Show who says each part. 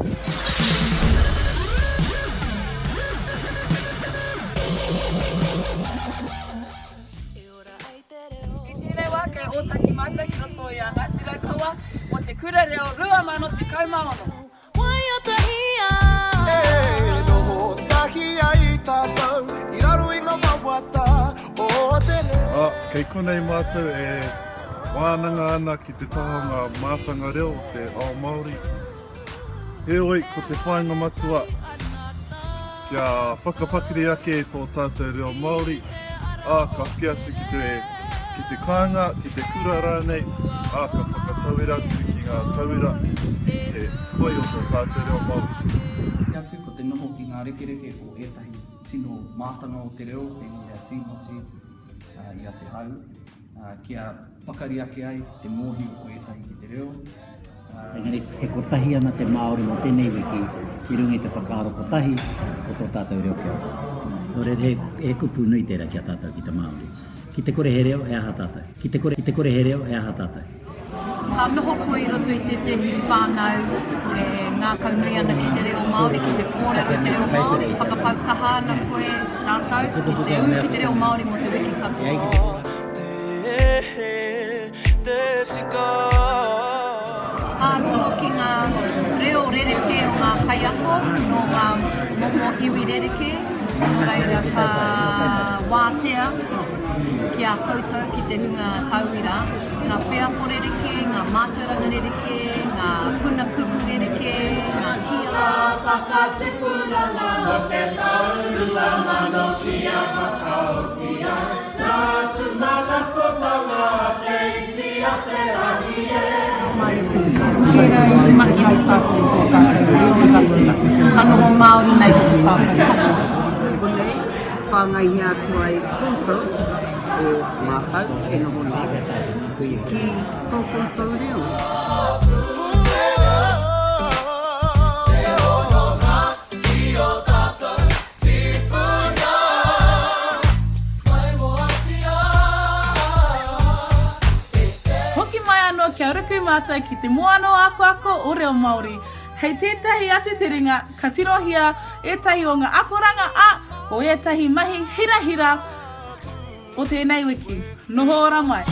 Speaker 1: I tēnei wā kei Ōtaki mātou ki roto i a Ngāti Raukawa mō te Kura Reo 2016.
Speaker 2: Waiatahia!
Speaker 3: E noho tahi ai tātou i raro i ngā wawata o te reo.
Speaker 4: Ā, kei konei mātou e wānanga ana ki te taha o ngā mātanga reo o te ao Māori. Heoi, ko te whāinga matua, kia whakapakari ake i tō tātou reo Māori, ā, ka hoki atu ki te, ki te kāinga, ki te kura rānei, ā, ka whakatauira atu ki ngā tauira i te koi o tō tātou reo Māori.
Speaker 5: Hoki atu ko te noho ki ngā rekereke o ētahi tino mātanga o te reo, pēnei i a Tīmoti, i a Te Hau, kia pakari ake ai te mōhio o ētahi ki te reo.
Speaker 6: Engari e kotahi ana te Māori mō tēnei wiki i runga i te whakaaro kotahi ko tō tātou reo kia ora. Nō reira he, he kupu nui tērā ki a tātou ki te Māori. Ki te kore he reo, he aha tātou? Ki te kore, ki te kore he reo, he aha tātou?
Speaker 7: Ka noho koe i roto i tētehi whānau e ngākaunui ana ki te reo Māori, ki te kōrero i te reo Māori, whakapau kaha ana koe, tātou, ki te ū ki te reo Māori mō te wiki katoa. Ka rongo ki ngā reo rerekē o ngā kaiako nō ngā momo iwi rerekē, nō reira ka wātea ki a koutou, ki te hunga tauira, ngā wheako rerekē, ngā mātauranga rerekē, ngā puna kupu rerekē, ngā kīanga.
Speaker 8: Whakatipuranga o te tau 2000 kia whakaotia. Ngā tūmanakotanga te iti a te rahi e.
Speaker 7: Tērā i mahi ai tātou i tō tātou reo rangatira, ka noho Māori nei hoki tātou katoa.
Speaker 9: I konei, whāngaihia atu ai koutou e mātou e noho nei ki tō koutou reo.
Speaker 1: Hoki mai anō kia ruku mātou ki te moana o akoako o Reo Māori. Hei tētahi atu terenga ka tirohia ētahi o ngā akoranga ā, o ētahi mahi hirahira o tēnei wiki. Noho ora mai!